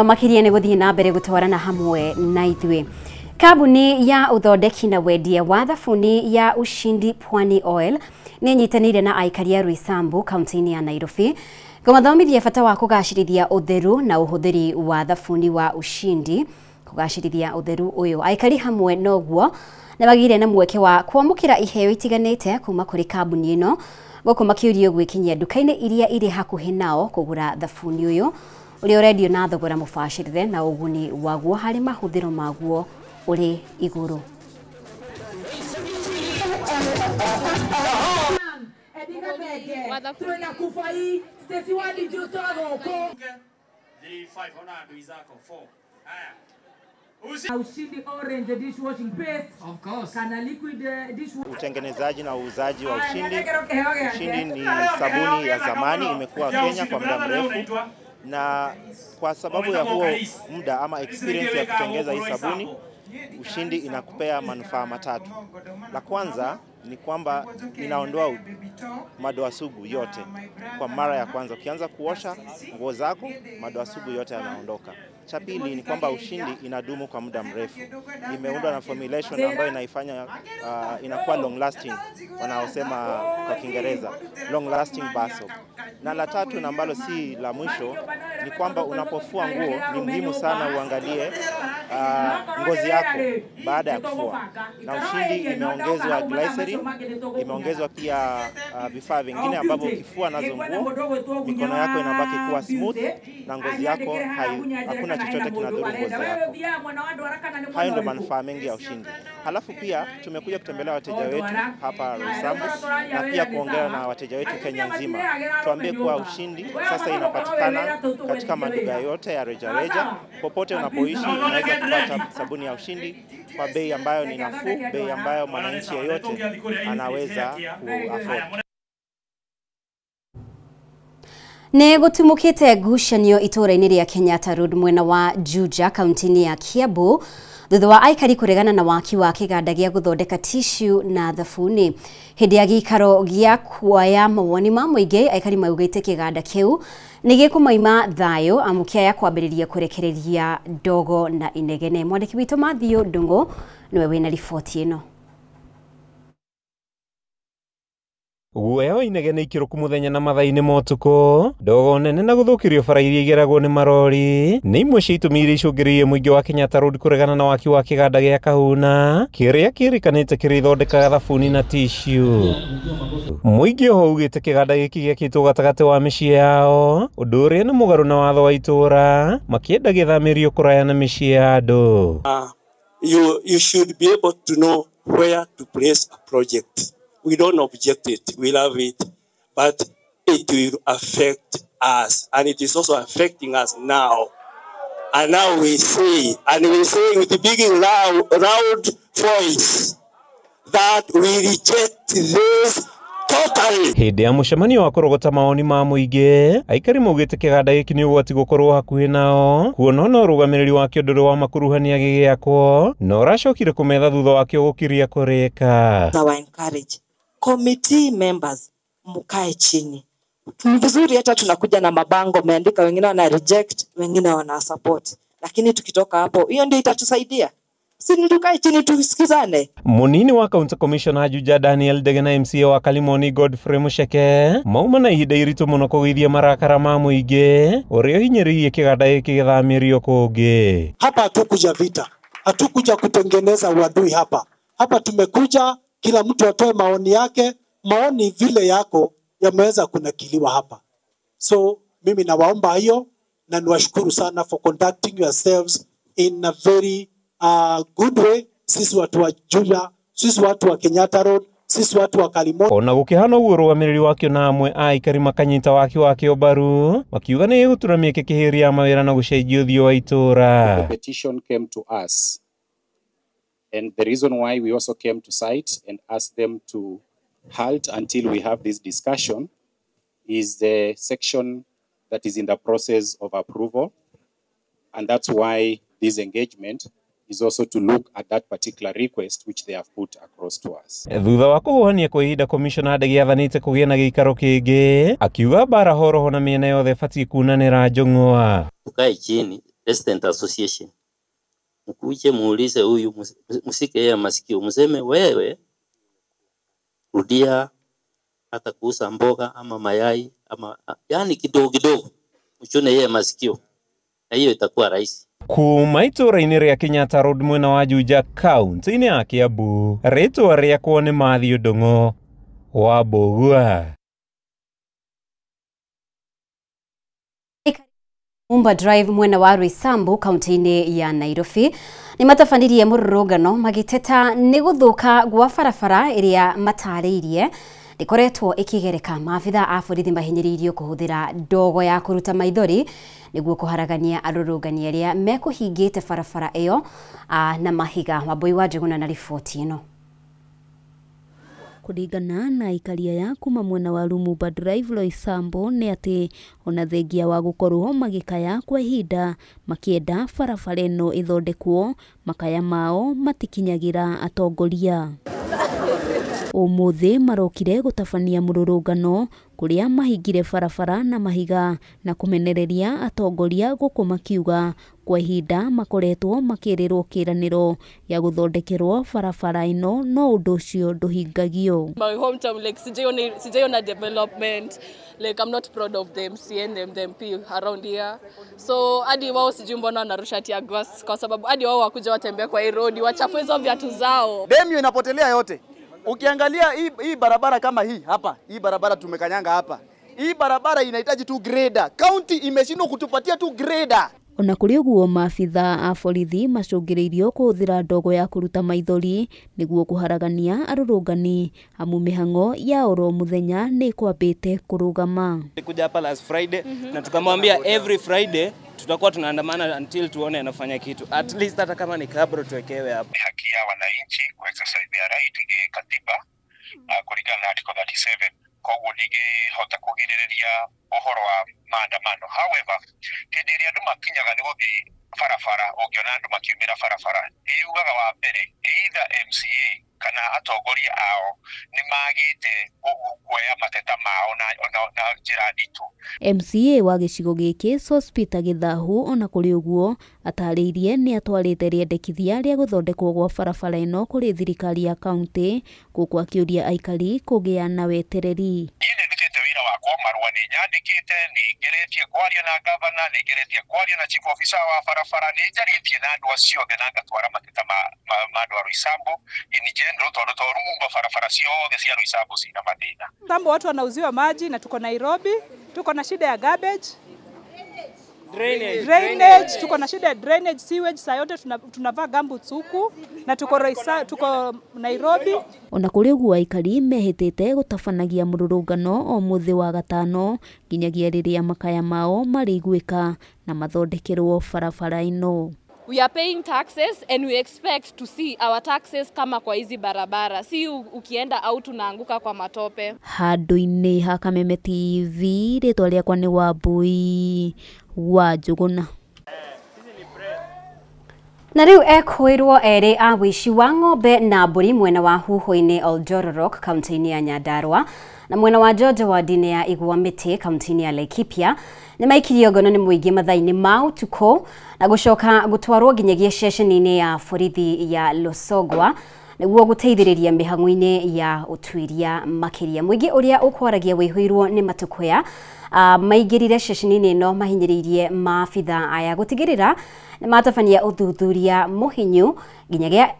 Makiria nĩ gũthiĩ na mbere gũtwarana hamwe na ithuĩ. Kambuni ya ũthondeki na wendia wa thabuni ya Ushindi Pwani Oil nĩ ĩnyitanĩire na aikari a Roysambu kaunti-inĩ ya Nairobi kũmathomithia bata wa kũgacĩrithia ũtheru na ũhũthĩri wa thabuni wa Ushindi. Kũgacĩrithia ũtheru ũyũ, aikari hamwe noguo nĩ magĩire na mweke wa kwamũkĩra iheo itiganĩte kuma kũrĩ kambuni ĩno, gũkũ makĩũrio gwĩkinyia nduka-inĩ iria irĩ hakuhĩ nao kũgũra thabuni ũyũ ũrĩa ũrendio na thogora mũbacĩrĩre na ũguni waguo harĩ mahũthĩro maguo ũrĩ igũrũ. Utengenezaji na uuzaji wa Ushindi. Ushindi ni sabuni ya zamani, imekuwa Kenya kwa muda mrefu, na kwa sababu ya huo muda ama experience ya kutengeza hii sabuni, Ushindi inakupea manufaa matatu. La kwanza ni kwamba inaondoa madoa sugu yote kwa mara ya kwanza. Ukianza kuosha nguo zako, madoa sugu yote yanaondoka. Cha pili ni kwamba Ushindi inadumu kwa muda mrefu. Imeundwa na formulation ambayo inaifanya inakuwa long lasting, wanaosema kwa Kiingereza long lasting bar soap. Na la tatu na ambalo si la mwisho ni kwamba unapofua nguo ni muhimu sana uangalie ngozi yako baada ya kufua. Na Ushindi imeongezwa glycerin, imeongezwa pia vifaa vingine ambavyo ukifua nazo nguo mikono yako inabaki kuwa smooth na ngozi yako hakuna chochote kinadhuru ngozi yako. Hayo ndio manufaa mengi ya Ushindi. Halafu pia tumekuja kutembelea wateja wetu hapa Roysambu na pia kuongea na wateja wetu Kenya nzima. Tuambie kuwa Ushindi sasa inapatikana katika maduka yote ya rejareja. Popote unapoishi unaweza kupata sabuni ya Ushindi kwa bei ambayo ni nafuu, bei ambayo mwananchi yeyote anaweza kuafford. Nĩ gũtumũkĩte ngucanio itũũra-inĩ rĩa Kenyatta Road mwena wa Juja kaunti-inĩ ya Kiambu thutha wa aikari kũregana na waki wa kĩganda gĩa gũthondeka tissue na thabuni. Hĩndĩ ya gĩikaro gĩa kuoya mawoni ma mũingĩ, aikari maugĩte kĩganda kĩu nĩ gĩkũmaima thayũ amu kĩaya kwambĩrĩria kũrekereria ndogo na inegene. Mwandĩki witũ Matthew Ndung'u nĩwe wĩna riboti ĩno. Guoya wa inegene ikĩrũku mũthenya na mathaa-inĩ ma ũtukũ, ndogo nene na gũthũkĩrio bara iria igeragwo nĩ marori nĩ imwe cia itũmi iria icũngĩrĩirie mũingĩ wa Kenyatta Road kũregana na waki wa kĩganda gĩa Kahuna kĩrĩa kĩrĩkanĩte kĩrĩthondekaga thabuni na tissue. Mũingĩ oho ugĩte kĩganda gĩkĩ gĩakĩtwo gatagatĩ wa mĩciĩ yao, ũndũ ũrĩa nĩ mũgarũ na watho wa itũũra, makĩenda gĩthamĩrio kũraya na mĩciĩ ya andũ. You should be able to know where to place a project. We don't object it, we love it, but it will affect us, and it is also affecting us now. And now we say, and we say with big loud voice, that we reject this totally. Hĩndĩ ya mũcemanio wa kũrogota maoni ma mũingĩ, aikari maugĩte kĩganda gĩkĩ nĩ ũgwati gũkorwo hakuhĩ nao, kuona ona ũrũgamĩrĩri wakĩo ndũrĩ wa makuruhania gĩgĩakwo, na ũracokire kũmetha thutha wakĩo gũkiria kũrĩka. Our encourage committee members mkae chini. Ni vizuri hata tunakuja na mabango meandika, wengine wana reject, wengine wana support. Lakini tukitoka hapo, hiyo ndio itatusaidia. Si tukae chini tusikizane. Munini wa County Commissioner Juja Daniel Ndege na MCA wa Kalimoni Godfrey Mucheke mauma na ihinda iritũ mũno kũgũithia marakara ma mũingĩ ũrĩa ũhinyĩrĩirie kĩganda gĩkĩ gĩthamĩrio kũngĩ. Hapa hatukuja vita, hatukuja kutengeneza uadui hapa. Hapa tumekuja kila mtu atoe maoni yake, maoni vile yako yameweza kunakiliwa hapa. So mimi nawaomba hiyo na niwashukuru sana for conducting yourselves in a very good way. Sisi watu wa Juja, sisi watu wa Kenyatta Road, sisi watu wa Kalimoni. Ona gũkĩhana ũguo ũrũgamĩrĩri wakĩo na amwe a aikari makanyita waki wakĩo mbaru makiuga nĩ gĩgũtura mĩeke kĩhĩri ya mawĩra na gũcenjia ũthiũ wa itũũra. The petition came to us, and the reason why we also came to site and asked them to halt until we have this discussion is the section that is in the process of approval, and that's why this engagement is also to look at that particular request which they have put across to us. Thutha wa kũhuhania kwa ihinda, Commissioner Ndege athanĩte kũgĩe na gĩikaro kĩngĩ, akiuga mbara horoho na mĩena yothe ĩbatiĩ kunanĩra njũng'wa. Tukae chini Resident Association, mkuje muulize huyu, msike yeye masikio, mseme wewe rudia hata kuuza mboga ama mayai ama yani kidogo kidogo, mchune yeye masikio, na hiyo itakuwa rahisi. Kuma itũra-inĩ rĩa Kenyatta Road mwena wa Juja kaunti-inĩ ya Kiambu, rĩtwa rĩakwa nĩ Matthew Ndung'u wa Mbũgua. Mumba Drive mwena wa Roysambu kaunti-inĩ ya Nairobi nĩ matabanirie mũrũrũngano magĩteta nĩ gũthũka gwa barabara ĩrĩa matarĩirie ndĩkoretwo ĩkĩgereka. Maabitha a borithi mahinyĩrĩirio kũhũthĩra ndogo ya kũruta maithori nĩguo kũharagania arũrũngani arĩa mekũhingĩte barabara ĩyo na mahiga. Wambui wa Njuguna na riboti ĩno. Kũringana na aikari aya kuma mwena wa Lumumba Drive Roysambu nĩ atĩ ona thengia wa gũkorwo magĩkaya kwa ihinda makĩenda barabara ĩno ĩthondekwo, makaya mao matikinyagĩra atongoria. Ũmũthĩ marokire gũtabania mũrũrũngano kũrĩa mahingire barabara na mahiga na kũmenereria atongoria gũkũ makiuga kwa ihinda makoretwo makĩrĩrwo kĩranĩro ya gũthondekerwo barabara ĩno no ũndũ ũcio ndũhingagio. My hometown, like sijaiona development, like I'm not proud of the MCA and the MP around here. So hadi wao sijui mbona wanarusha tear gas, kwa sababu hadi wao wakuja watembea kwa hii road wachafue hizo viatu zao. Demu inapotelea yote. Ukiangalia hii barabara kama hii hapa, hii barabara tumekanyanga hapa. Hii barabara inahitaji tu grader. County imeshindwa kutupatia tu grader. Ona kũrĩ ũguo maabitha a borithi macũngĩrĩirio kũhũthĩra ndogo ya kũruta maithori nĩguo kũharagania arũrũngani amu mĩhang'o ya oro mũthenya nĩ kwambĩte kũrũgama. Tulikuja hapa last Friday na tukamwambia every Friday tutakuwa tunaandamana until tuone anafanya kitu. At least hata kama ni kabro tuwekewe hapa. Ni haki ya wananchi ku exercise their right katiba kulingana na article 37. Koguo ndingĩhota kũgirĩrĩria ũhoro wa maandamano. However, hĩndĩ ĩrĩa andũ makinyaga nĩ gũthiĩ barabara, ũngĩona andũ makiumĩra barabara, ĩugaga wa mbere either MCA kana atongoria ao nĩ magĩte kuoya mateta mao na njĩra nditũ. MCA wa gĩcigo gĩkĩ Sospeter Githahu ona kũrĩ ũguo atarĩirie nĩ atwarĩte rĩendekithia rĩa gũthondekwo gwa barabara ĩno kũrĩ thirikari ya kaunti gũkũ akĩũria aikari kũgĩa na wetereri. Niĩ nĩ ndutĩte wĩra wakwa, marũa nĩ nyandĩkĩte, nĩ ngeretie kwaria na gavana, nĩ ngeretie kwaria na chief officer wa barabara, nĩ njarĩtie na andũ acio othe na ngatwara mateta ma andũ a Roysambu in general, tondũ to Lumumba barabara ciothe cia Roysambu cina mathĩna. Tambo watu wanauziwa maji na tuko Nairobi, tuko na shida ya garbage, drainage, tuko na shida ya drainage, sewage, saa yote tunavaa gumboots huku na tuko tuko Nairobi. Ona kũrĩ ũguo aikari mehĩtĩte gũtabanagia mũrũrũngano o mũthĩ wa gatano nginyagia rĩrĩa makaya mao marĩiguĩka na mathondekerwo barabara ĩno. We are paying taxes and we expect to see our taxes kama kwa hizi barabara. Si ukienda au tunaanguka kwa matope. Handũ-inĩ ha Kameme TV, rĩtwa rĩakwa nĩ Wambui wa Njuguna. Na rĩu ekwĩrwo erĩ a wĩici wa ng'ombe na mbũri mwena wa Huhũ-inĩ Oljororok kaunti-inĩ ya Nyandarua na mwena wa George ward-inĩ ya Igwa Mĩtĩ kaunti-inĩ ya Laikipia nĩ maikirio ngono nĩ mũingĩ mathaa-inĩ ma ũtukũ na gũcoka gũtwarwo nginyagia ceceni-inĩ ya borithi ya Losogwa nĩguo gũteithĩrĩria mĩhang'o-inĩ ya ũtuĩria makĩria. Mũingĩ ũrĩa ũkwaragia wĩihũirwo nĩ matukũya maingĩrire ceceni-inĩ ĩno mahinyĩrĩirie maabitha aya gũtigĩrĩra nĩ matabania ũthuthuria mũhinyu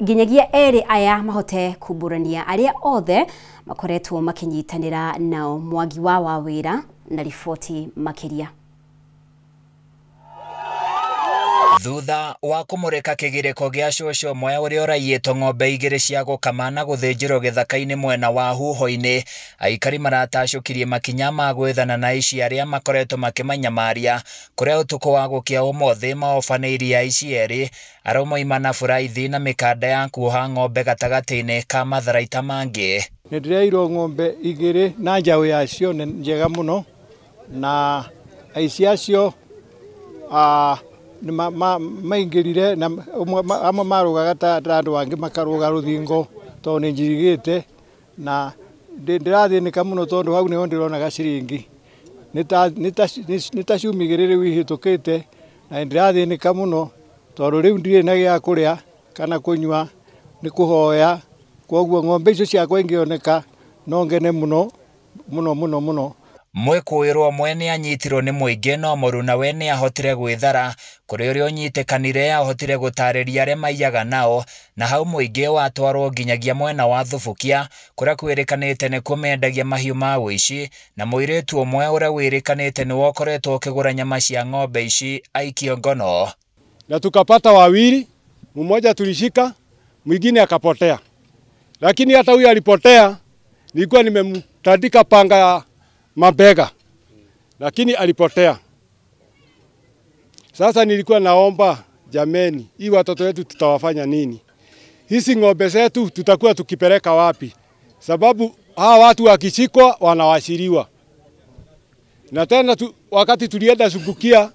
nginyagia erĩ aya mahote kumbũrania arĩa othe makoretwo makĩnyitanĩra nao. Mwangi wa Wawĩra na riboti makĩria. Thutha wa kũmũrĩka kĩgirĩko gĩa cũcũ ũmwe ũrĩa ũraiyĩtwo ng'ombe igĩrĩ cia gũkama na gũthĩnjĩrwo gĩthaka-inĩ mwena wa Huhũ-inĩ, aikari maratacũkirie makinya ma gwethana na aici arĩa makoretwo makĩmanyamaria kũrĩa ũtukũ wa gũkĩa ũmũthĩ maobanĩirie aici erĩ arĩa moima na buraithi na mĩkanda ya kuoha ng'ombe gatagatĩ-inĩ ka matharaita mangĩ. Nĩ ndĩrairwo ng'ombe igĩrĩ na njaũ yacio nĩ njega mũno na aici acio maingĩrire na amwe marũgaga ta andũ angĩ makarũga rũthingo tondũ nĩ njirigĩte na ndĩrathĩnĩka mũno tondũ hau nĩho ndĩronaga ciringi nĩ ta ciumia igĩrĩ rĩu ihĩtũkĩte Na ndĩrathĩnĩka mũno tondũ rĩu ndirĩ na gĩa kũrĩa kana kũnyua, nĩ kũhoya. Kwoguo ng'ombe icio ciakwa ingĩoneka no ngene mũno mũno mũno mũno. Mwĩkũĩrwo ũmwe nĩ anyitirwo nĩ mũingĩ no mũrunawe nĩ ahotire gwĩthara. Kũrĩ ũrĩa ũnyitĩkanire ahotire gũtarĩria arĩa maiyaga nao, na hau mũingĩ watwarwo nginyagia mwena wa Thubukia kũrĩa kwĩrĩkanĩte nĩkuo mendagia mahiũ ma ũici, na mũirĩtu ũmwe ũrĩa wĩrĩkanĩte nĩwe ũkoretwo ũkĩgũra nyama cia ng'ombe ici aikio ngono. Na tukapata wawili, mmoja tulishika, mwingine akapotea. Lakini hata huyu alipotea, nilikuwa nimemtandika panga ya mabega, lakini alipotea. Sasa nilikuwa naomba jameni, hii watoto wetu tutawafanya nini? Hizi ng'ombe zetu tutakuwa tukipeleka wapi? Sababu hawa watu wakishikwa wanawashiriwa. Na tena wakati tulienda Subukia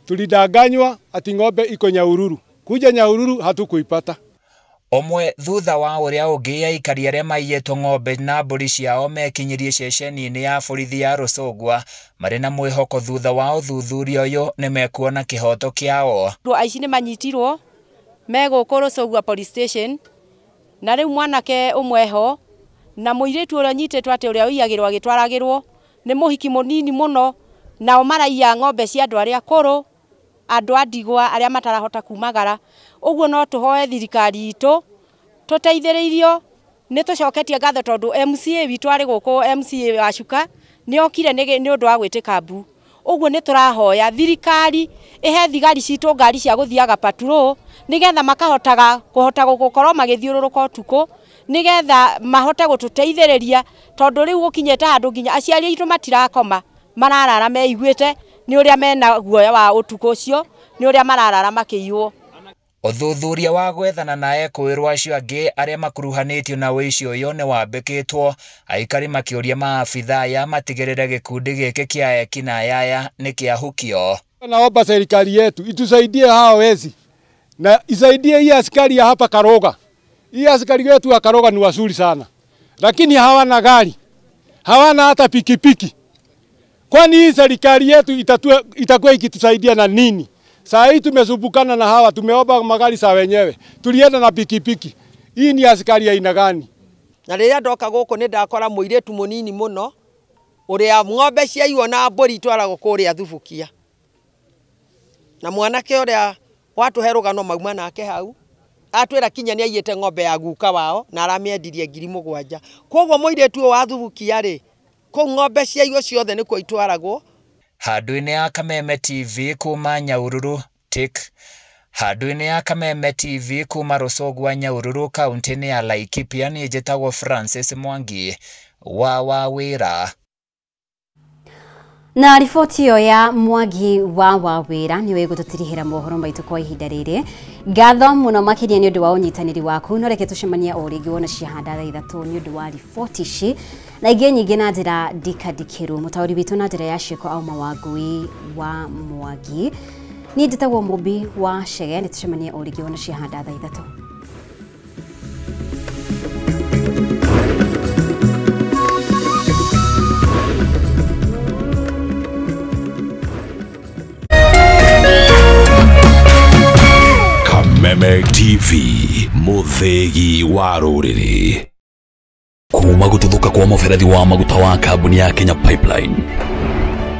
tulidanganywa ati ng'ombe iko Nyahururu. Kuja Nyahururu hatukuipata. Omwe thutha wa ũrĩa ũngĩ aikari arĩa maiyĩtwo ng'ombe na mbũri ciao mekinyirie ceceni-inĩ ya borithi ya Rũcũngwa marĩ na mwĩhoko thutha wa ũthuthuria ũyũ nĩmekuona kĩhoto kĩao. Andũ aici nĩ manyitirwo me gũkũ Rũcũngwa police station, na rĩu mwanake ũmwe ho na mũirĩtu ũrĩa ũnyitĩtwo atĩ ũrĩa ũiyagĩrwo agĩtwaragĩrwo nĩ mũhiki mũnini mũno, nao maraiya ng'ombe cia andũ arĩa akũrũ, andũ a ndigwa arĩa matarahota kumagara. Ũguo no tũhoe thirikari itũ tũteithĩrĩirio. Nĩ tũcoketie ngatho tondũ MCA witũ arĩ gũkũ, MCA wa Chuka nĩ okire nĩ ũndũ wa gwĩtĩka mbu. Ũguo nĩ tũrahoya thirikari ĩhe thigari citũ ngari cia gũthiaga patrol nĩgetha makahotaga kũhota gũkorwo magĩthiũrũrũka ũtukũ nĩgetha mahote gũtũteithĩrĩria, tondũ rĩu gũkinyĩte handũ nginya aciari aitũ matirakoma, mararara meiguĩte nĩ ũrĩa mena guoya wa ũtukũ ũcio, nĩ ũrĩa mararara makĩiywo. Ũthuthuria wa gwethana na ekũĩrwo acio angĩ arĩa makuruhanĩtio na ũici ũyũ nĩ wambĩkĩtwo, aikari makĩũria maabithaa aya matigĩrĩre gĩkundi gĩkĩ kĩa ekinaĩ aya nĩ kĩahukio. Naomba serikali yetu itusaidie hawa wezi na isaidie hii askari ya hapa Karoga. Hii askari wetu wa Karoga ni wazuri sana, lakini hawana gari, hawana hata pikipiki. Kwani hii serikali yetu itakuwa ikitusaidia na nini? Saa hii tumesumbukana na hawa, tumeomba magari saa wenyewe, tulienda na pikipiki. Hii ni askari ya aina gani? Na rĩrĩa ndoka gũkũ nĩ ndakora mũirĩtu mũnini mũno ũrĩa ng'ombe ciaiywo na mbũri itwaragwo kũrĩa Thubukia, na mwanake ũrĩa watũhe rũgano mauma nake hau atwĩra kinya nĩ aiyĩte ng'ombe ya guka wao na aramĩendirie 7,000. Koguo mũirĩtu ũyũ wa Thubukia rĩ, kũu ng'ombe ciaiywo ciothe nĩkuo itwaragwo. Handũ-inĩ ya Kameme TV kuma Nyahururu tik handũ-inĩ ya Kameme TV kuma Rũcũngwa Nyahururu kaunti-inĩ ya Laikipia, niĩ njĩtagwo Francis Mwangi wa Wawĩra. Na riboti ĩyo ya Mwangi wa Wawĩra nĩyo ĩgũtũtirihĩra mohoro maitũ kwa ihinda rĩrĩ. Ngatho mũno makĩria nĩ ũndũ wa ũnyitanĩri waku, no reke tũcemanie o rĩngĩ wona ciahanda thaa 3 nĩ ũndũ wa riboti ici na ingĩ nyingĩ na njĩra ndikandikĩru. Mũtaũri witũ na njĩra ya ciĩko auma Wangui wa Mwangi. Niĩ njĩtagwo Mũmbi wa Chege, nĩ tũcemanie o rĩngĩ wona ciahanda thaa 3. Kameme TV, mũthĩgi wa rũrĩrĩ. Kuma gũtuthũka kwa mũberethi wa maguta wa kambuni ya Kenya Pipeline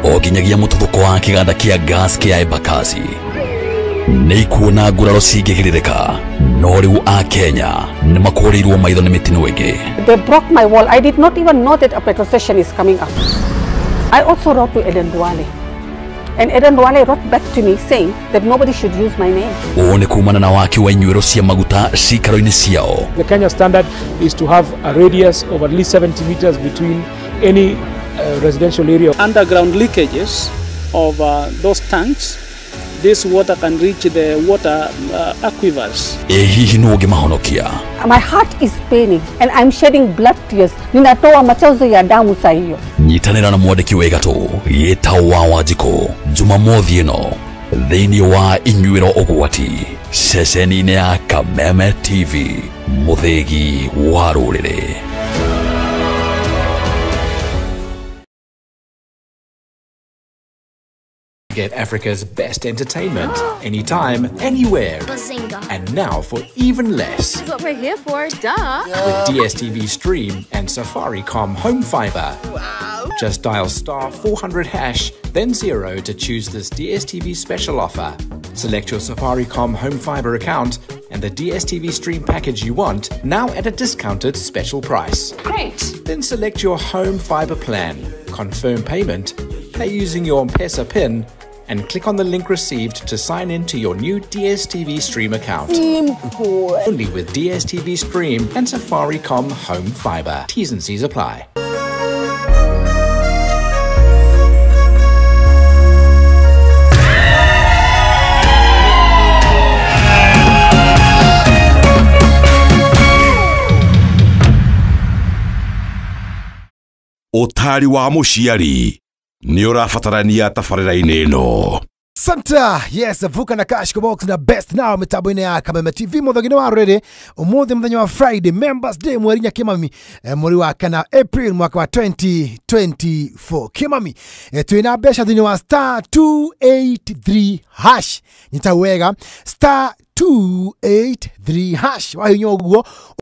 o nginyagia mũtuthũko wa kĩganda kĩa gas kĩa Embakasi, nĩ ikuona nguraro cingĩgirĩrĩka, no rĩu a Kenya nĩ makũrĩirwo maitho nĩ mĩtino ĩngĩ. They broke my wall. I did not even know that a petrol station is coming up. I also wrote to Eden Duale, and Eden Duale wrote back to me saying that nobody should use my name. Ũũ nĩ kumana na waki wa inyuĩro cia maguta cikaro-inĩ ciao. The Kenya standard is to have a radius of at least 70 meters between any residential area. Underground leakages of those tanks, this water can reach the water aquifers. Ĩ hihi nũ ũngĩmahonokia? My heart is paining and I'm shedding blood tears. Ninatoa machozi ya damu saa hiyo. Nyitanĩra na mwandĩki wĩ gatũ gĩtagwo wa Wanjikũ Jumamothi ĩno thĩinĩ wa Inyuĩro Ũgwati ceceni-inĩ ya Kameme TV, mũthĩgi wa rũrĩrĩ. Get Africa's best entertainment anytime, anywhere. Bazinga. And now for even less. This is what we're here for, duh. With DSTV Stream and Safaricom Home Fiber. Wow. Just dial star 400 hash, then 0 to choose this DSTV special offer. Select your Safaricom Home Fiber account and the DSTV Stream package you want, now at a discounted special price. Great. Then select your home fiber plan, confirm payment, pay using your M-Pesa PIN, and click on the link received to sign in to your new DSTV Stream account. Simple. Only with DSTV Stream and Safaricom Home Fiber. T's and C's apply. Ũtari wa mũciari nĩ ũrabatarania tabarĩra-inĩ ĩno. Santa, yes, vuka na cash box na best now mitambo-inĩ ya Kameme TV muthenya wa rĩrĩ ũmũthĩ mũthenya wa Friday, Members Day, mweri nya Kimami, mweri wa kana April mwaka wa 2024. Kimami, twina mbeca thĩinĩ wa star 283 hash, nyita wega, star 283 hash, wahinya ũguo.